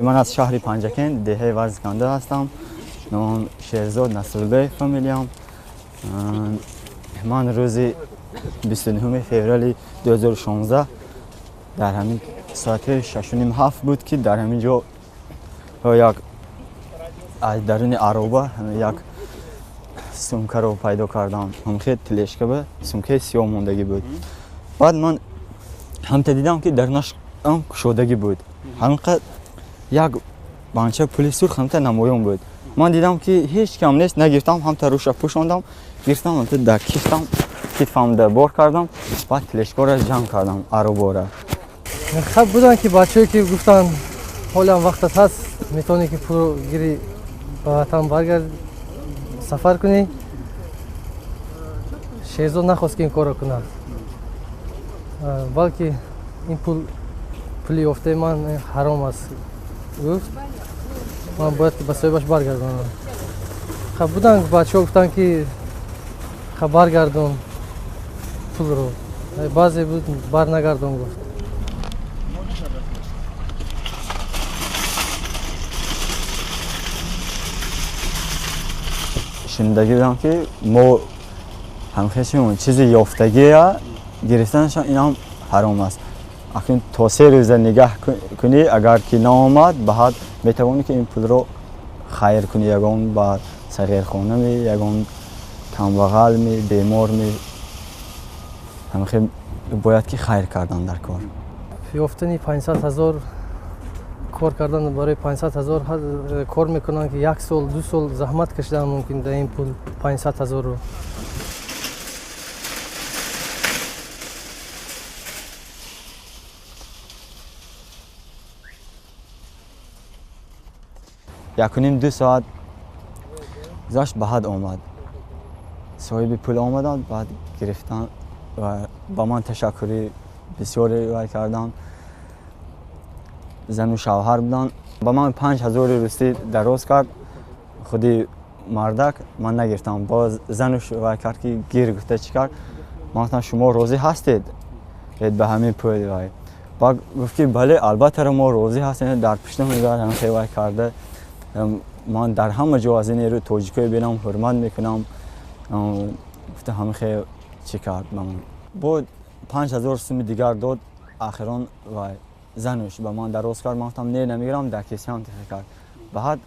Ман аз шаҳри Панҷакент, деҳаи Варзиканда ҳастам. Номам Шерзод Насруллоев, фамилиям. Ман рӯзи 29 феврали 2016 дар ҳамин соати 6:30-7 буд, ки дар ҳамин ҷо як аз даруни ароба як сумкаро пайдо кардам. Ҳамхел тележка ба сумкаи сиёҳ мондагӣ буд. Баъд ман ҳамта дидам, ки дарунаш кушодагӣ буд. Ҳаминқадр як банча пули сурх ҳамта намоён буд. Ман дидам, ки ҳеҷ кам нест, нагирифтам, ҳамта рӯша пӯшондам, гирифтам, ҳамта дар кифтам, китфамда бор кардам, баъд тележкаро ҷамъ кардам, аробора. Хаб буданд, ки бачаҳое, ки гуфтанд, ҳолиам вақтат ҳаст, метавонӣ, ки пулро гирӣ, ба ватан баргард, сафар кунӣ. Шерзод нахост, ки ин корро кунад, балки ин пул пули ёфтаи ман ҳаром аст, гуфт, ман бояд ба соҳибаш баргардонам. Хаб буданд бачаҳо, гуфтанд, ки хаб, баргардон пулро. Баъзе буд, бар нагардон, гуфт. Шунидагӣ будам, ки мо ҳамхешимон чизи ёфтагия гирифтанашон инам ҳаром аст. Акнун то 3 рӯза нигаҳ кунӣ, агар ки наомад, баъд метавонӣ, ки ин пулро хайр кунӣ, ягон ба сағирхонами, ягон камбағалми, беморми, ҳамхел бояд, ки хайр кардан дар кор. Ёфтани 500 000, кор кардан барои 500 000, кор мекунанд, ки як сол, 2 сол заҳмат кашидан мумкин дар ин пул 500 000-ро. 1.5-2 соат гузашт, баъд омад соҳиби пул, омаданд, баъд гирифтан ва ба ман ташаккури бисёре вай карданд. Зану шавҳар буданд. Ба ман 5000 русӣ дароз кард худи мардак, ман нагирифтам. Боз зануш вай кард, ки гир, гуфта, чӣ кард. Ман гуфтам, шумо розӣ ҳастед ба ҳамин пул? Вай баъд гуфт, ки бале, албатта, мо розӣ ҳастем. Дар пуштам ҳамин вай карда, ман дар ҳама ҷо аз ин тоҷикое бинам, ҳурмат мекунам, гуфта, ҳамин хел чӣ кард ба ман. Бо 5000 суми дигар дод. Ахирон вай зануш ба ман дароз кард, ман гуфтам, не, намегирам, дар кисаам тихе кард. Баъд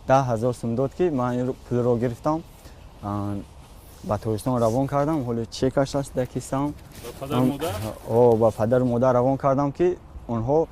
10 000 сум дод, ки ман ин пулро гирифтам, ба Тоҷикистон равон кардам. Ҳоло чекаш аст дар кисаам. Ба падару модар равон кардам, ки онҳо